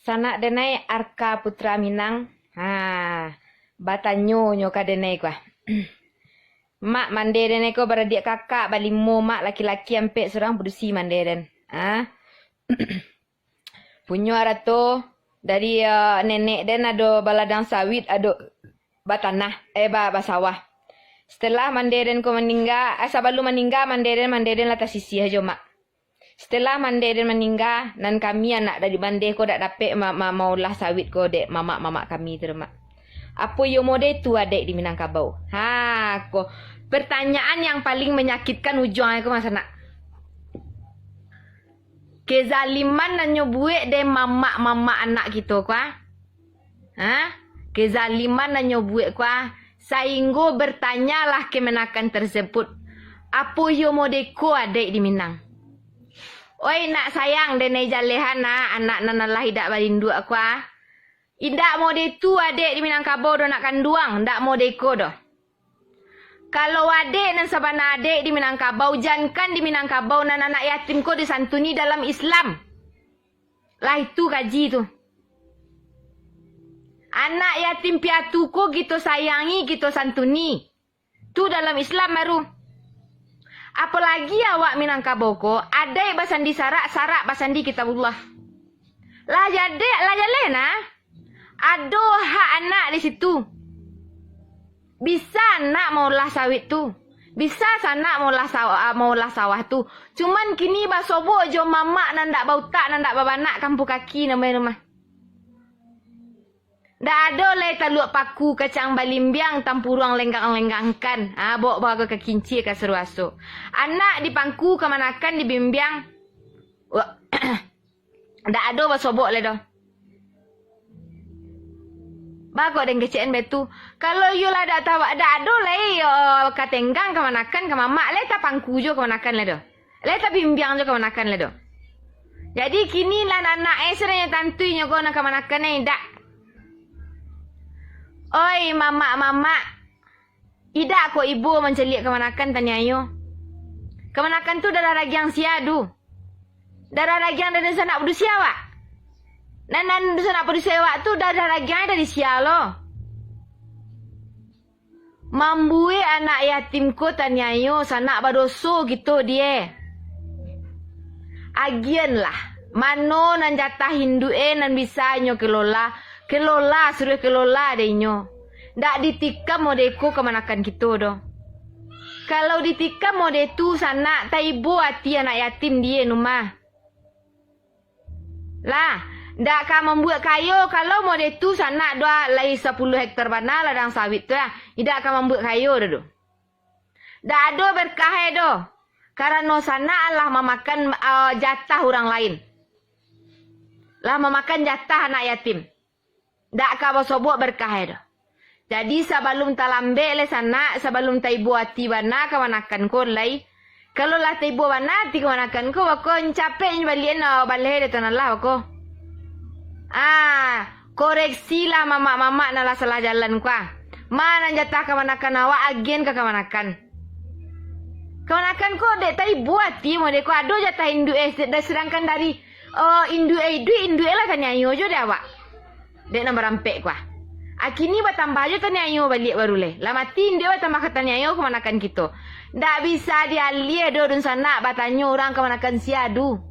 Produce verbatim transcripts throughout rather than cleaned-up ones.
Sanak denai Arka Putra Minang. Ha, batanyo nyo ka denai ko ah. Mak mande denai ko baradiak kakak, balimo mak, laki-laki ampek, surang padusi mande den. Ha? Punyo arato dari, eh, nenek den ado baladang sawit, ado batanah, eh, ba-, basawah. Setelah mande den ko maningga, eh, sabalum maningga, mande den, mande den lah tasisiah jo mak. Setelah mande den maningga, nan kami anak dari mande ko dak dapek ma-, ma-, maulah sawit ko dek mamak-mamak kami tu, mak. Apo iyo mode tu adaik di Minangkabau? Ha, ko. Pertanyaan yang paling menyakitkan ujuangnyo ko, Mas Anak. Kezaliman nan nyo buek dek mamak-mamak anak kito ko, ah. Ha? Kezaliman nan nyo buek ko, ah. Sainggo bertanyalah kemanakan tersebut, "Apo iyo mode ko adaik di Minang?" Oi, nak sayang, denai jalehan, ah, anak nan alah idak barinduak ko, ah. Indak mode tu adaik di Minangkabau doh, nak kanduang, indak mode ko doh. Kalau adaik nan sabana adaik di Minangkabau, jankan di Minangkabau nan anak yatim ko disantuni dalam Islam. Lah itu kaji tu. Anak yatim piatu ko kito sayangi, kito santuni. Tu dalam Islam baru. Apolagi awak Minangkabau ko, adaik basandi sarak, sarak basandi Kitabullah. Lah jadek, lah jaleh nah. Ado hak anak di situ. Bisa anak maulah sawit tu. Bisa sanak maulah saw-, maulah sawah tu. Cuman kini basobok jo mamak nan dak bautak, nan dak babanak, kampuang kaki namonyo mah. Dak ado lai taluak paku kacang balimbiang, tampuruang lenggang-lenggangkan. Ah, bok bago ka kincia ka saruaso. Anak dipangku kamanakan dibimbiang. Wah. Dak ado basobok lai doh. Bago den kecek-an baitu. Kalau iyo lah dak tawa, dak ado lai, yo, ka tenggang, kamanakan, ka mamak, lai tapangku jo kamanakan lai doh. Lai tabimbiang jo kamanakan lai doh. Jadi kini lah anak-anak, eh, sadang tantu inyo ko nan kamanakan, eh, dak. Oi, mamak-mamak. Idak kok ibo mancaliak kamanakan taniayo. Kamanakan tu darah dagiang sia tu. Darah dagiang dari sanak padusi awak. Nan, nan sanak padusi awak tu darah dagiang dari sia lo. Mambuek anak yatim ko taniayo, sanak badoso kito die. Agianlah, mano nan jatah induke nan bisa inyo kelola, kelola, suruah kelola dek inyo. Dak ditikam mode ko kamanakan kito doh. Kalau ditikam mode tu, sanak, taibo ati anak yatim die nu mah. Lah, dak ka mambuek kayo, kalau mode tu sanak doh lai sapuluah hektar bana ladang sawit tu lah, idak ka mambuek kayo doh tu. Dak ado berkahe doh, karano sanak lah mamakan, ah, jatah urang lain. Lah mamakan jatah anak yatim. Dak ka basobok berkahe doh. Jadi, sabalum talambek lai sanak, sabalum taibo ati bana kamanakan ko lai. Kalau lah taibo bana ati kamanakan ko, bako capek nyo balian, ah, baleh dek tanah lah, bako. Ah, koreksilah mamak-mamak nan lah salah jalan ko, ah. Ma nan jatah kamanakan awak, agian ka kamanakan. Kamanakan ko dek taibo ati mode ko, ado jatah induke, sedangkan dari, oh, induke iduik, induke lah taniayo jo dek awak. Dek nan barampek ko ah. Akini batambah jo taniayo baliak baru lai. Lah mati induak batambah ka taniayo kamanakan kito. Ndak bisa dialiah doh dunsanak batanyo urang kamanakan sia tu.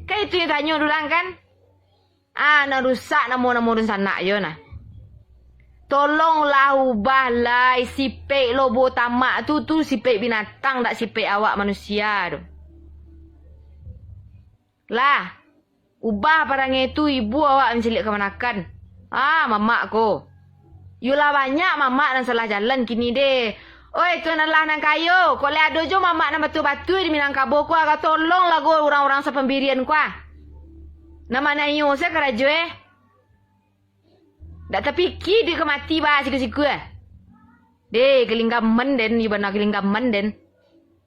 Kan itu nyo tanyo urang kan? Ah, nan rusak namo-namo dunsanak yo nah. Tolonglah ubah lai sipek lobo tamak tu, tu sipek binatang, dak sipek awak manusia tu. Lah, ubah parangai tu, ibo awak mancaliak kamanakan. Ah, mamak ko. Yo lah banyak mamak nan salah jalan kini deh. Oi, tuan alah nan kayo, kok lai ado jo mamak nan batua-batua di Minangkabau ko, agak tolonglah go urang-urang sapambirian ko ah. Nan manayo se karajo eh. Dak tapikia duit ka mati ba siku-siku eh. Deh, kalinggaman den, yo bana kalinggaman den.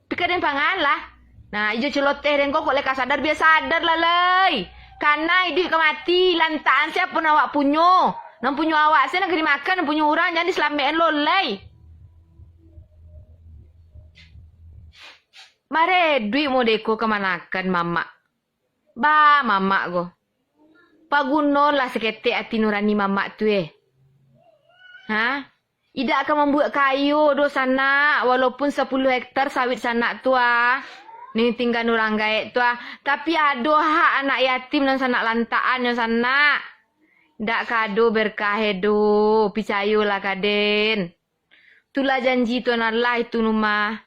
Tapi ka den pangalah. Nah, ijo celoteh den ko kok lai ka sadar, bia sadar lah lai. Kana iduik ka mati, lantakan sia pun awak punyo. Nan punyo awak se nan ka dimakan, nan punyo urang jan disalamekkan lo lai. Mare duit mode ko kamanakan mamak. Ba mamak ko. Pagunolah saketek ati nurani mamak tu, eh. Ha? Idak ka mambuek kayo doh sanak, walaupun sapuluah hektar sawit sanak tu, ah. Ning tinggan urang gaek tu, ah. Tapi ado hak anak yatim nan sanak lantakan nyo sanak. Dak ka ado berkah e doh, picayolah ka den. Tulah janji Tuhan Allah itu, Numah.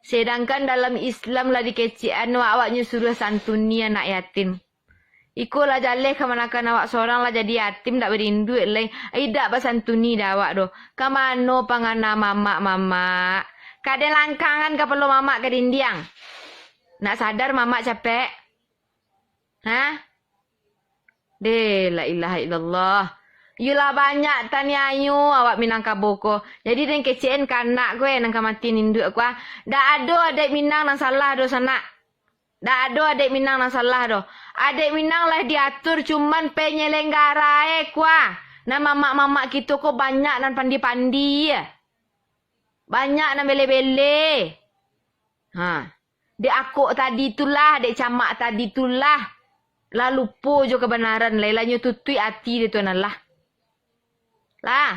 Sedangkan dalam Islam lah dikecekan awak nyo suruah santuni anak yatim. Iko lah jaleh kamanakan awak sorang lah jadi yatim dak barinduak lai. Idak basantuni dah awak doh. Ka mano pangana mamak-mamak? Ka den langkangan kapalo mamak ka dindiang. Nak sadar mamak capek? Ha? Deh, la ilaha illallah. Yolah banyak taniayo awak Minangkabau ko. Jadi den kecekan ka anak ko, eh, nan ka mati induak ko, ah. Dak ado adaik Minang nan salah doh sanak. Dak ado adaik Minang nan salah doh. Adaik Minang lah diatur cuman penyelenggara e ko, ah. Nan mamak-mamak kito ko banyak nan pandi-pandi. Banyak nan bele-bele. Ha. Dek akok tadi tu lah, dek camak tadi tu lah. Lah lupo jo kabanaran lai, lah nyo tutuik ati dek Tuhan Allah. Lah,